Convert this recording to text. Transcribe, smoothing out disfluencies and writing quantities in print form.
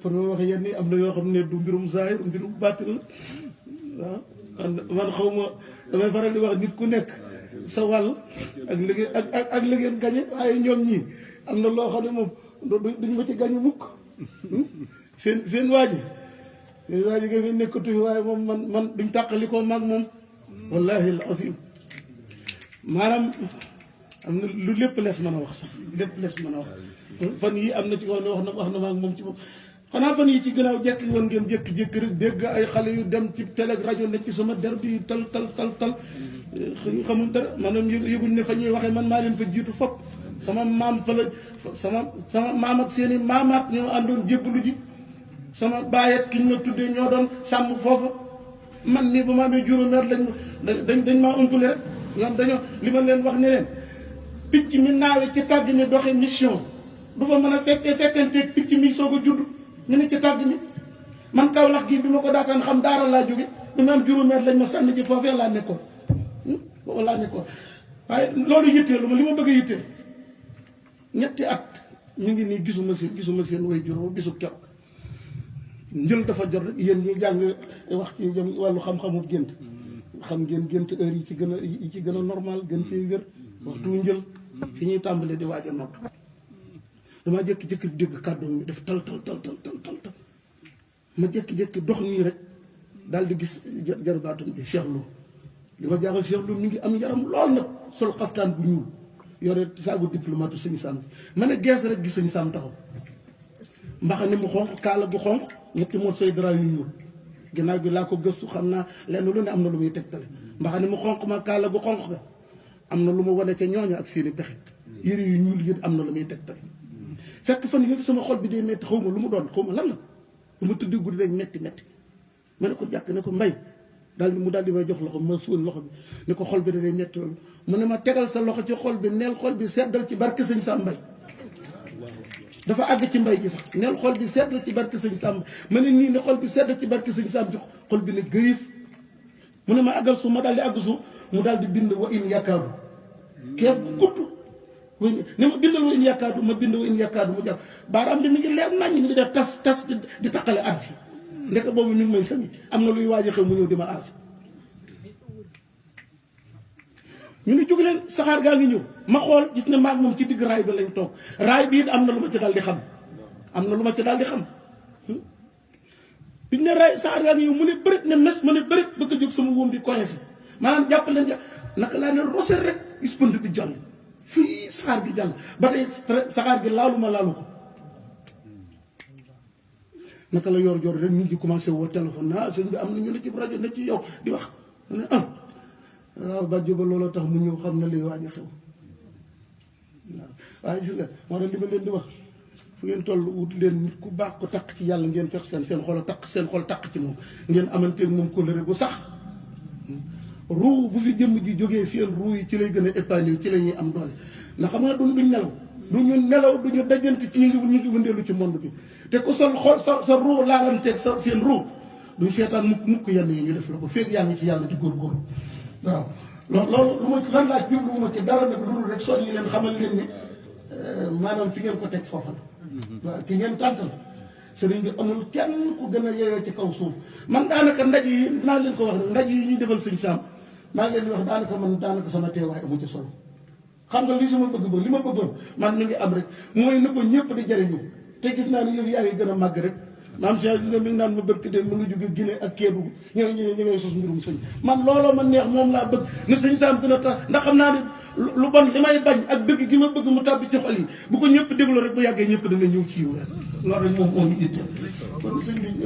pour ma wax yenn yi am na yoo xam ne du mbirum zaahir mbirum baatin la waaw man xaw ma damay faral di wax nit ku nekk sa wàll ak li ngeen gañe waaye ñoom ñii am na loo xam ne moom duñ ma ci gañe mukk seen waa ji nga fi nekkatu fi waaye moom man duñ tàqali ko maag moom wallahi al azim maanaam am na lu lépp lees mën a wax sax lépp lees mën a wax fan yi am na ci wax ne wax na maag moom ci moom xanaa fan yi ci gannaaw jekki woon ngeen jékki-jékki rek dégg ay xale yu dem ci télé rajo nekk ci sama der bi tal xamul dara maanaam yëguñ ne fa ñuy waxee man maa leen fa jiitu fopp sama maam fa la sama maam ak seeni maamaat ñoo àndoon jébbalu ji sama baay ak ki ñu ma tuddee ñoo doon sàmm foofa man nii ba ma amee juróomeer dañ maa umpule rek ñoom dañoo li ma leen wax ne leen picc mi naawe ci tàgg mi doxe mission du fa mën a fekkanteeg picc mi soog a judd ñu ne ci tàgg mi man Kaolack gii bi ma ko daataan xam daara laa jóge bi ma am juróomeer lañ ma sànni ji foofee laa nekkoon booba laa nekkoon waaye loolu yitteelu ma li ma bëgg a yitteelu ñetti at ñu ngi nii gisuma seen way juróom bisu kew njël dafa jot rek yéen ñi jàng wax ci jëm wàllu xam-xamu gént xam ngeen gént heure yi ci gën a normal gën cee wér waxtu njël fi ñuy tàmbalee di waaj a nodd damaa jékki-jékki dégg kàddu mi def tal ma jékki-jékki dox nii rek daal di gis jarbaatum bi Cheikh Lo li ma jaaxal Cheikh Lo mi ngi am yaram lool nag sol xaftaan bu ñuul yore saagu diplomate sëñ Sam bi ma ne gees rek gis sëñ Sam taxaw mbaxane mu xonq kaala gu xonq ñetti moo say dara yu ñuul ginnaaw gi laa ko gëstu xam naa lenn lu ne am na lu muy tegtale mbaxane mu xonq ma kaala gu xonq ga am na lu mu wane ca ñooñu ak seeni pexe yére yu ñuul yët am na lu muy tegtale fekk fan yooyu sama xol bi day metti xaw ma lu mu doon xaw ma lan la lu ma tëdd guddi rek metti ma ne ko jàkk ne ko mbay mu daal di may jox loxo ma suul loxo bi ne ko xol bi da day metti loolu mu ne ma tegal sa loxo ci xol bi neel xol bi seddal ci barke sëñ Sam Mbay dafa àgg ci mbay gi sax neel xol bi seddal ci barke sëñ Sam ma ne nii ne xol bi seddal ci barke sëñ Sam ci xol bi ne gëyif mu ne ma àggal suuf ma daal di àgg suuf mu daal di bind wa in yakaadu keef gu gudd ne ma bindal wa in yakaadu ma bind wa in yakaadu mu jàpp baaraam bi mi ngi leer nañ mi ngi def tas di taqale at fi ndek boobu mi ngi may sëñ am na luy waaj a xew mu ñëw di ma aas ñu ne jóg leen saxaar gaa ngi ñëw ma xool gis ne maag moom ci digg raay bi lañ toog raay bi it am na lu ma ci daal di xam biñ ne raay saxaar gaa ngi ñëw mu ne bërit ne mes ma ne bërit bëgg a jóg sama wóom bi coincé maanaam jàpp leen naka laa ne roser rek gis pënd bi jàll fii saxaar gi jàll ba tey saxaar gi laalu ko naka la yor rek nit ñi commencé woo téléphone sëñ bi am na ñu ne ci rajo ne ci yow di wax mu ne waaw bàjjo ba looloo tax mu ñëw xam na li waaj a xew waaw waaye gis nga moo tax li ma leen di wax fu ngeen toll wut leen nit ku baax ko takk ci yàlla ngeen fex seen xol takk ci moom ngeen amanteeg moom kóllëre bu sax ruu bu fi jëmm ji jógee seen ruu yi ci lay gën a épanouir ci la ñuy am doole ndax xam nga duñ nelaw duñu dajante ci ñu ngi wëndeelu ci monde bi te ku sol xol sa ruu laalanteeg seen ruu duñ seetaan mukk yenn yi ñu def la ko feeg yaa ngi ci yàlla di góorgóorlu waaw loolu lu ma ci lan laa jubluwuma ci dara nag lu dul rek soññi leen xamal leen ni maanaam fi ngeen ko teg foofa la waaw ki ngeen tàntal sëriñ bi amul kenn ku gën a yeyoo ci kaw suuf man daanaka ndaj yi naa leen ko wax nag ndaj yi ñuy defal sëñ Sam maa ngi leen di wax daanaka sama teewaay amu ci solo xam nga lii sama bëgg-bëgg li ma bëggoon man mi ngi am rek mooy na ko ñëpp di jariñu te gis naa ni yow yaa ngi gën a màgg rek maam Cheikh mi ngi naan ma bëgg dem mu ngi jóge Guinée ak Kédougou ñu ngay sos mbirum sëñ man looloo ma neex moom laa bëgg na sëñ Sam gën a tax ndax xam naa ne lu bon li may bañ ak bëgg gi ma bëgg mu tàbbi ci xol yi bu ko ñëpp déglu rek bu yàggee ñëpp da nga ñëw ci yiw rek loolu rek moom itte kon sëñ bi